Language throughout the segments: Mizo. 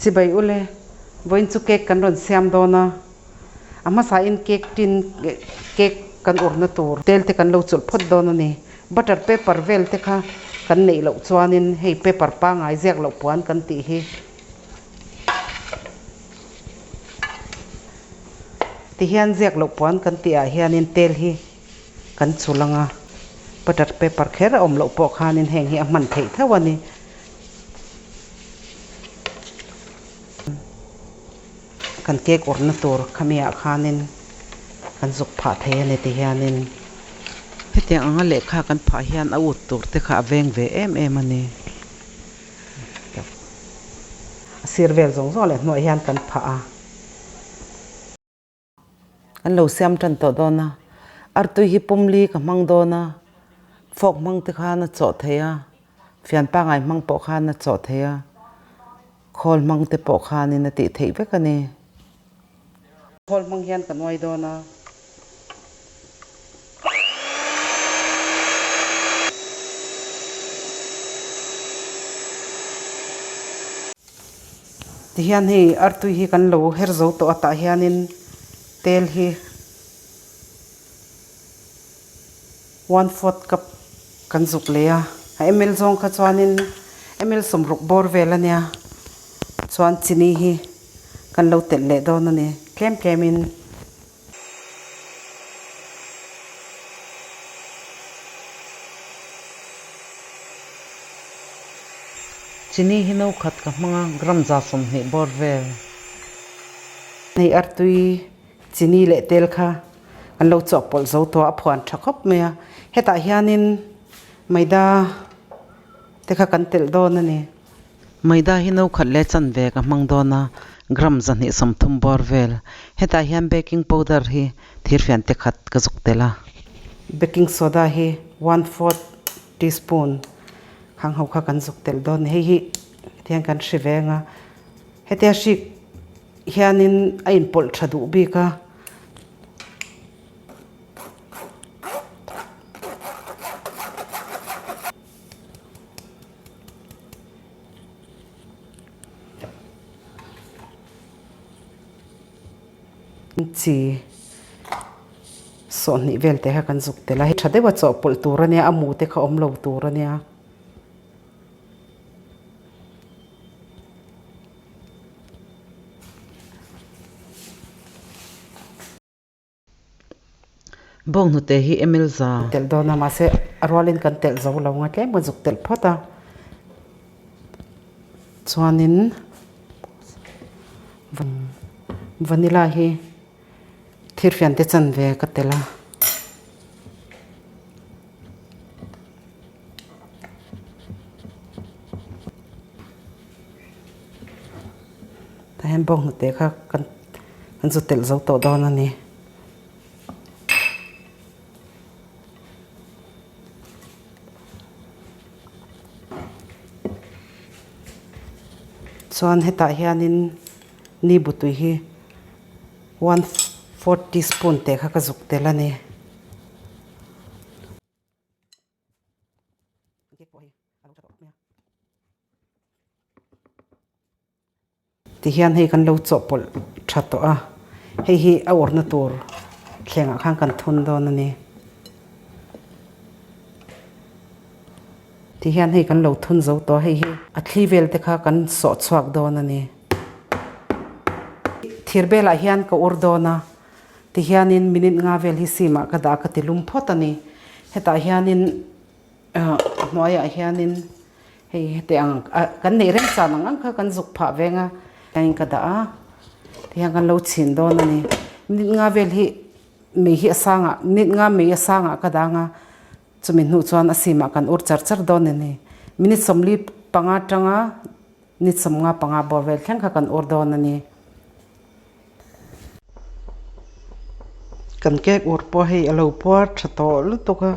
Chibai ule, vawiin chu cake kan rawn siam dawn a, a hmasain cake tin cake kan urna tur tel te kan lo chulh phawt dawn a ni. Butter paper vel te kha kan neih loh chuanin hei paper pangngai ziak loh puan kan tih hi. Tihian ziak loh puan kan tih ah hianin tel hi kan chulh ang a, butter paper kher a awm loh pawh khanin heng hi a hman theih tho a ni. Kan cake awrhna tur khami ah khanin kan zuk phah thei a ni ti hianin. Hetiang anga lehkha kan phah hian a ut tur te kha a veng ve em em a ni. A sir vel zawng zawng leh hnuaiah hian kan phah a. Kan lo siam tan tawh dawn a, artui hi pumli ka hmang dawn a, fork hmang te khan a chawh thei a, fian pangngai hmang pawh khan a chawh thei a, khawl hmang te pawh khanin a tih theih vek a ni. Khawl hmang hian ka nuai dawn a. Tihian hei artui hi kan lo her zo tawh a tah hianin tel hi one fourth cup kan zuk leh a, a ml zawng kha chuanin ml sawmruk bawr vel a nia chuan chini hi kan lo telh leh dawn a ni tlem tlemin. Chini hi no khat ka hmang a, gram 120 bawr vel. Hei artui chini leh tel kha an lo chawhpawlh zo tawh a, a phuan tha khawp mai a. Hetah hianin maida te kha kan telh dawn a ni. Maida hi no khat leh chanve ka hmang dawn a, gram 230 bawr vel. Hetah hian baking powder hi thirfian te khat ka zuk tel a. Baking soda hi one fourth teaspoon khang ho kha kan zuk tel dawn a ni. Hei hi hetiang kan hri veng a, hetia hrik hianin a inpawlh tha duh bik a. Chi sawhnih vel te kha kan zuk tel a, hei tha deuha chawhpawlh tur a nia, a mu te kha awm lo tur a nia. Bawnghnute hi ml za. Telh dawn a, mahse a rualin kan telh zo lo nga tlem kan zuk telh phawt a. Chuanin vanilla hi thirfian te chanve ka telh a. Tah hian bawnghnute kha kan kan zu telh zo tawh dawn a ni. Chuan hetah hianin ni butui hi one fourth teaspoon teh kha ka zuk tel a ni. Tihian hei kan lo chawhpawlh tha tawh a, hei hi a awrhna tur thlengah khan kan thun dawn a ni. Tihian hei kan lo thun zo tawh a, hei hi a thli vel te kha kan sawh chhuak dawn a ni. Thir belah hian ka ur dawn a, tihianin minute nga vel hi sim ah ka dah ka ti lum phawt a ni. Hetah hianin a hnuaiah hianin hei heti ang kan neih reng chan ang ang kha kan zuk phah veng a in ka dah a tihian kan lo chhin dawn a ni minute nga vel hi mei hi a sangah minute nga mei a sangah ka dang a chumi hnu chuan a simah kan ur char char dawn a ni minute 45 atanga minute 55 bawr vel thleng kha kan ur dawn a ni. Kan cake ur pawh hei a lo puar tha tawh lutuk a.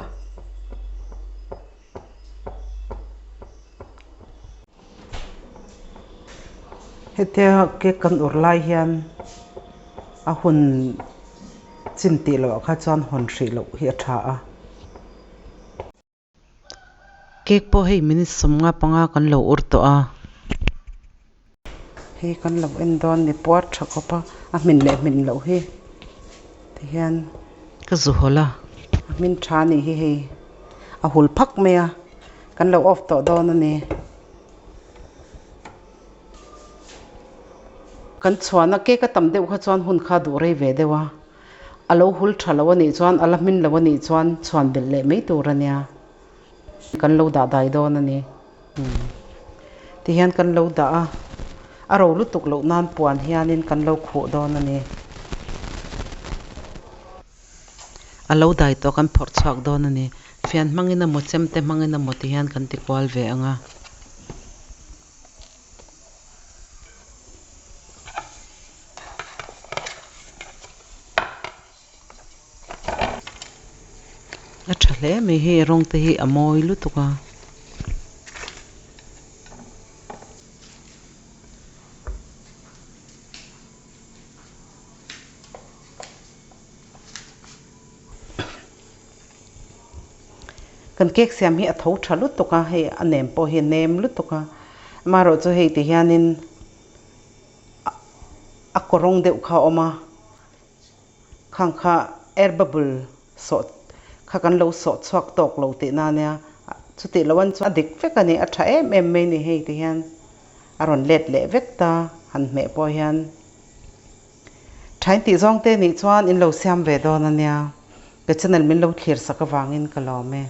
Hetia cake kan ur lai hian a hun chin tih loh ah kha chuan hawn hrih loh hi a tha a. Cake pawh hei minute 55 kan lo ur tawh a. Hei kan lo en dawn ni puar tha khawp a, a hmin leh hmin loh hi tihian ka zu hawlh a, a hmin tha a nih hi hei a hul phak mai a, kan lo off tawh dawn a ni. Kan chhuahna cake a tam deuh kha chuan hun kha duh rei ve deuh a, a lo hul tha lo a nih chuan a la hmin lo a nih chuan chhuan belh leh mai tur a nia. Kan lo dah dai dawn a ni. Tihian kan lo dah a, a ro lutuk loh nan puan hianin kan lo khuh dawn a ni. A lo dai tawh kan phawrh chhuak dawn a ni. Fian hmangin emaw chemte hmangin emaw tihian kan ti kual ve ang a. A tha hle mai hei rawng te hi a mawi lutuk a. Kan cake siam hi a tho tha lutuk a, hei a nem pawh hi a nem lutuk a, amaherawhchu hei ti hianin a kawrawng deuh kha a awm a. Khang kha air bubble sawh kha kan lo sawh chhuak tawk lo tih na nia, chutih loh an chuan a dik vek a ni, a tha em em mai ni hei ti hian a rawn let leh vek ta han hmeh pawh hian. Thain tih zawng te nih chuan in lo siam ve dawn a nia, ka channel min lo thlir sak avangin ka lawm e.